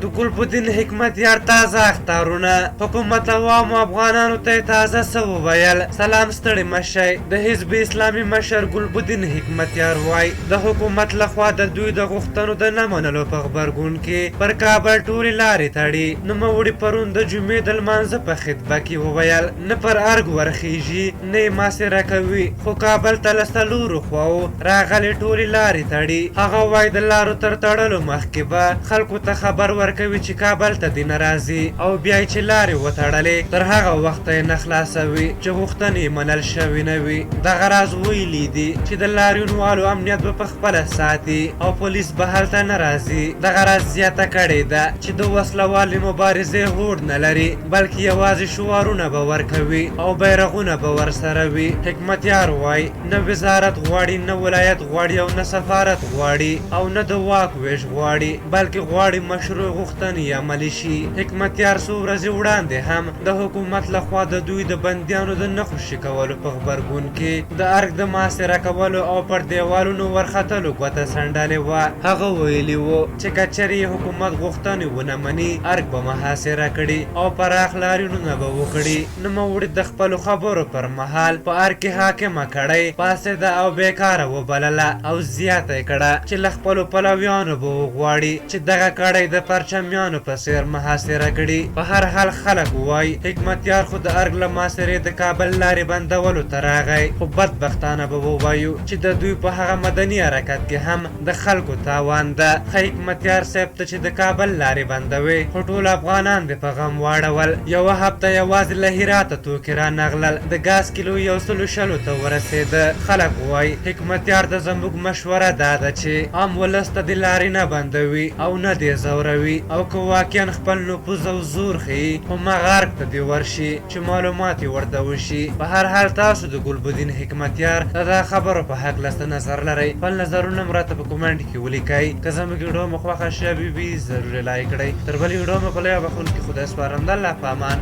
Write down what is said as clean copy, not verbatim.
د ګلبدین حکمتیار تازه اخطارونه، حکومت او عامو افغانانو ته یې تازه څه وویل؟ سلام ستړي مه شئ. د حزب اسلامي مشر ګلبدین حکمتیار وایي، د حکومت لخوا د دوی د غوښتنو د نه منلو په غبرګون کې پر کابل ټولې لارې تړي. نوموړي پرون د جمعې د لمانځه په خطبه کې وویل، نه پر ارګ ورخیژي، نه یې محاصره کوي، خو کابل ته له څلورو خواوو راغلې ټولې لارې تړي. هغه وایي، د لارو تر تړلو مخکې به خلکو ته خبر ورکوي چې کابل ته دې نه راځي او بیا یې چې لارې وتړلې، تر هغه وخته یې نه خلاصوي چې غوښتنې یې منل شوې نه وي. دغه راز ویلي دي چې د لاریونوالو امنیت به په خپله ساتي او پولیس به هلته نه راځي. دغه راز زیاته کړې ده چې د وسله والې مبارزې هوډ نه لري، بلکې یوازې شعارونه به ورکوي او بیرغونه به ورسره وي. حکمتیار وایي، نه وزارت غواړي، نه ولایت غواړي او نه سفارت غواړي او نه د واک وېش غواړي، بلکې غواړي مشروع غوښتنې یې عملي شي. حکمتیار څو ورځې وړاندې هم د حکومت له خوا د دوی د بندیانو د نه خوشي کولو په غبرګون کې د ارګ د محاصره کولو او پر دېوالونو ورختلو ګوته څنډلې وه. هغه ویلي وو چې که چېرې یې حکومت غوښتنې ونه مني، ارګ به محاصره کړي او پراخ لاریونونه به وکړي. نوموړي د خپلو خبرو پر مهال په ارګ کې حاکمه کړۍ فاسده او بېکاره وبلله او زیاته یې کړه چې له خپلو پلویانو به وغواړي چې دغه کړۍ د پرچمیانو په څېر محاصره کړي. په هر حال خلک وايي حکمتیار خو د ارګ له محاصرې د کابل لارې بندولو ته راغی، خو بدبختانه به ووایو چې د دوی په هغه مدني حرکت کې هم د خلکو تاوان ده. ښه حکمتیار صاحب ته چې د کابل لارې بندوې، خو ټول افغانان دې په غم واړول. یوه هفته یوازې له هراته توکي رانغلل، د ګاز کیلو یو سلو شلو ته ورسېده. خلک وايي حکمتیار ته زموږ مشوره دا ده چې عام ولس ته دې لارې نه بندوي او نه دې ځوروي او که واقعا خپل نفوذ او زور ښيي، هماغه ارګ ته دې ورشي چې معلومات یې ورته وشي. په هر حال تاسو د ګلبدین حکمتیار د دا خبرو په هکله څه نظر لرئ؟ خپل نظرونه مو راته په کومنټ کې ولیکئ. که زموږ ویډیو مو خوښه شوې وي، ضرور یې لایک کړئ. تر بلې ویډیو مو په لویه بخښونکي خدای سپارم. د الله په امان.